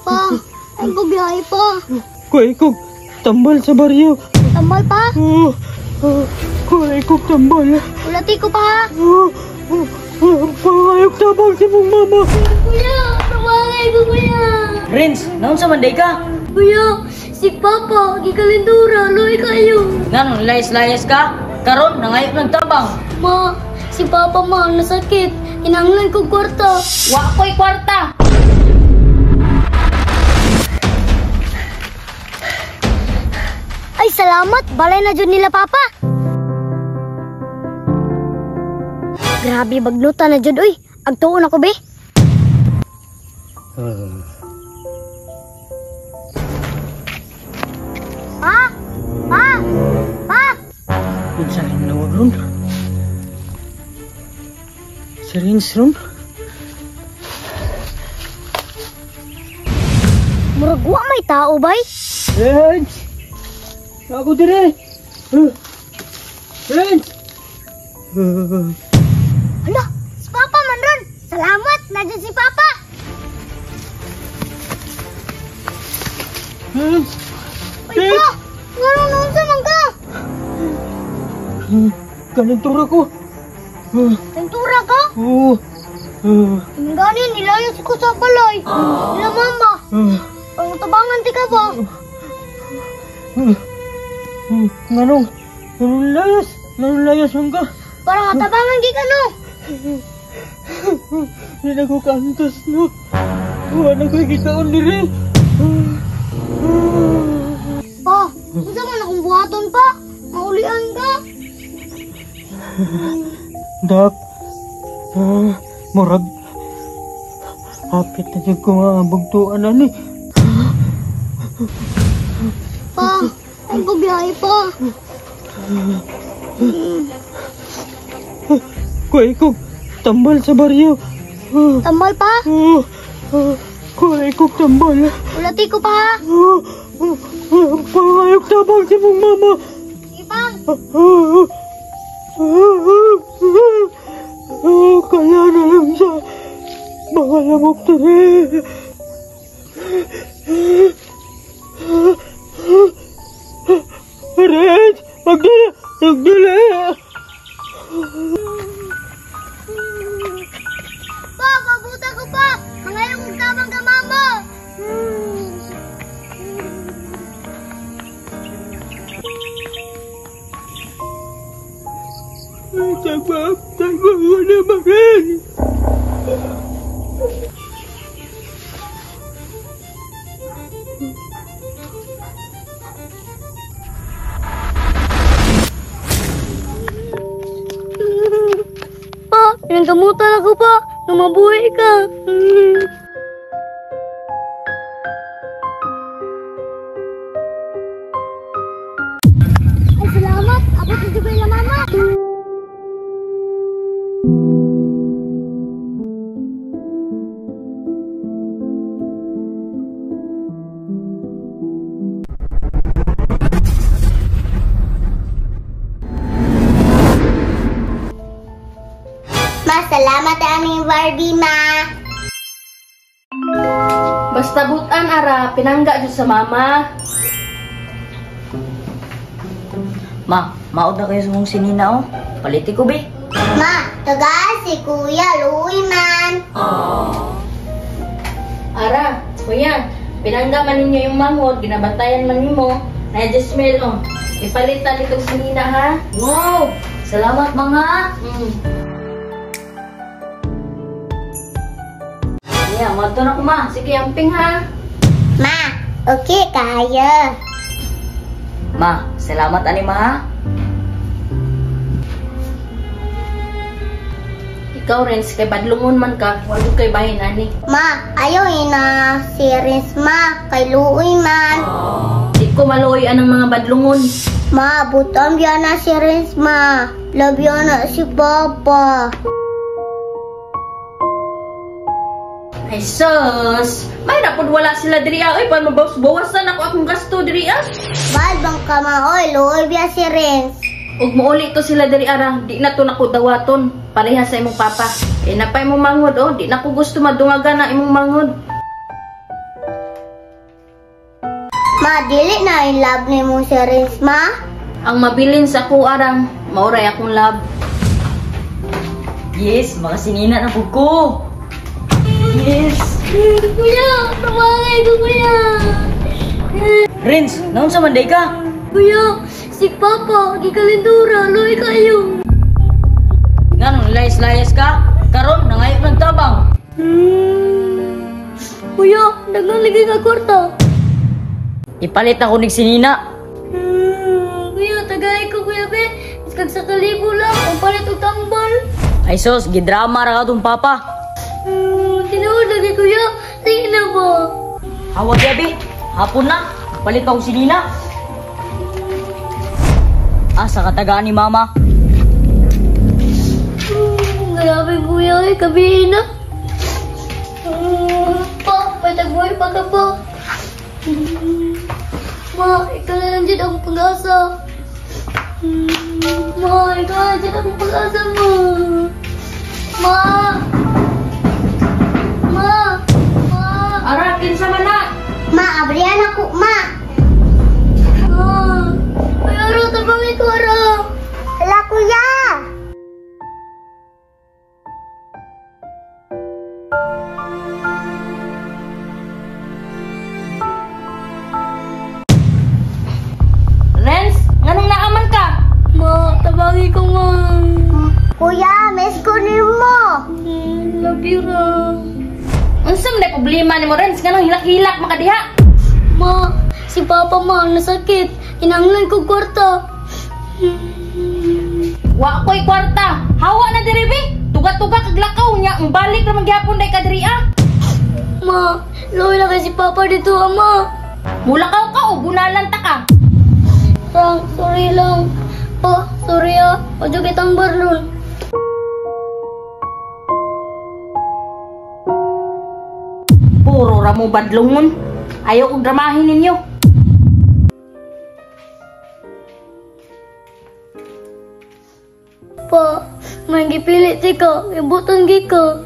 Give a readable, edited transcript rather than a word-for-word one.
Pa, ay ko biyahe pa. Kuy ko tambal sa baryo. Tambal pa? Kuy ko tambal. Ulati ko pa. Pangayok tabang si mong mama. Kuya, tabangay ko kuya. Renz, naon sa manday ka? Kuya, si Papa, gikalendura, luwi kayo. Nganong layas-layas ka? Karon nangayok ng tabang. Ma, si Papa ma, nasakit. Kinahanglan ko kwarta. Wa ko'y kwarta. Ay, salamat. Balay na dyan nila, Papa. Grabe, bagnuta na dyan, uy. Agtuon ako, be. Pa! Pa! Pa! Unsa rin nawag ron? Sa Renz ron? Murag wa may tao, bay. Renz! Ako dire! Renz! Hala, si Papa man ron. Salamat, nandiyan si Papa. Renz! Ay, pa! Ngarong naunsa man ka? Kalentura ko. Kalentura ka? Oo. Gani, nilayas ko sa balay. Nila mama. Ang tabangan ti ka ba? Nganong? Nganong layas? Nganong layas man ka? Parang tabangan gi ka no? Hindi na ko kaantos no. Wala na ko'y kitaon diri. Pa, unsa man akong buhaton pa? Maulian ka. Dap, murag hapit na jud ko nga bugtuan na ni. Pa, ay ko biyahe pa. Kuy ko tambal sa baryo. Tambal pa? Kuy ko tambal. Ulati ko pa. Pangayok tabang si mong mama. Ipang. Kaya na lang sa mga lamok diri. Renz! Magdali! Magdali! Pa! Pabuta ko pa! Mangayong kong tabang ka, mama! Tagbang! Tagbang ko na ba rin? Pa, pinanggamutan ako pa. Nang mabuhay ka. Ay, salamat. Abot na juga ila mama. Ma, salamat aning Barbie, ma. Basta butan ara, pinangga jud sa mama. Ma, maod na kayo sa mong sinina oh. Paliti ko be. Ma, tagaan si Kuya Louie man. Ara, kuya, pinangga man ninyo yung manghod, ginabantayan man nimo. Na Jasmel oh. Ipalitan itong sinina ha. Wow, salamat mga. Yeah, madto na ko ma. Sige, amping ha. Ma, okay kaya. Ma, salamat ani ma ha. Ikaw Renz, kay badlungon man ka, wag kay bahin ani. Ma, ayaw ina si Renz ma, kay luoy man. Di ko maluoy anang mga badlungon. Ma, butan biya na si Renz ma. Love biya na si Papa. Ay sus, may napod wala sila diri ah. Oy, pan mabawas-bawasan ako akong gasto diri ah. Bal bang ka ma, oy, luoy biya si Renz. Ug mouli to sila diri ara, di na to nako dawaton. Pareha sa imong papa. Eh napay mo manghod oh, di na ko gusto madungagan na imong manghod. Ma, dili na in love ni mo si Renz, ma. Ang mabilin sa ako arang, mauray akong love. Yes, makasinina na pud ko. Yes. Kuya, tumangay ko kuya. Renz, naon sa manday ka? Kuya, si Papa, gikalendura, luwi kayo. Nganong layas-layas ka? Karon nangayo ng tabang. Kuya, daghang lagi ka kwarta. Ipalit ako nig sinina. Kuya, tagay ko kuya be. Iskag sa kalibo lang, ang palit og tambal. Ay sos, gidrama ra ka tong papa. Tinuod lagi kuya, tingin na ba? Hawa gabi, hapon na. Palit ako sinina. Asa ka tagaan ni mama? Grabe kuya, ay kabihin na. Pa, may tagbuhay pa ka pa. Ma, ikaw na lang dyan akong pag-asa. Ma, ikaw na lang dyan akong pag-asa mo. Ma! Ma! Ma! Ara, kinsa man na? Ma, abrihan ako, ma. Ah! Ay, ara, tabangin ko, ara! Hala, kuya. Renz, nganong naaman ka? Ma, tabangin ko, ma. Kuya, miss ko nimo. Love you, ra. Unsa man problema nimo Renz, nganong hilak-hilak makadiha? Ma, si Papa ma, nasakit. Kinahanglan ko kwarta. Wa ko'y kwarta. Hawa na diri be. Tuga-tuga kag lakaw nya, ang balik ra man gyapon day ka diri ah. Ma, luwi na kay si Papa dito, ama. Mulakaw ka o bunalan ta ka. Rang, sorry lang. Pa, sorry ah. Padyo kitang barlon. Puro ra mo badlongon. Ayaw kong dramahin ninyo. Pa, may gipilit di ka. Ibutan gi ka.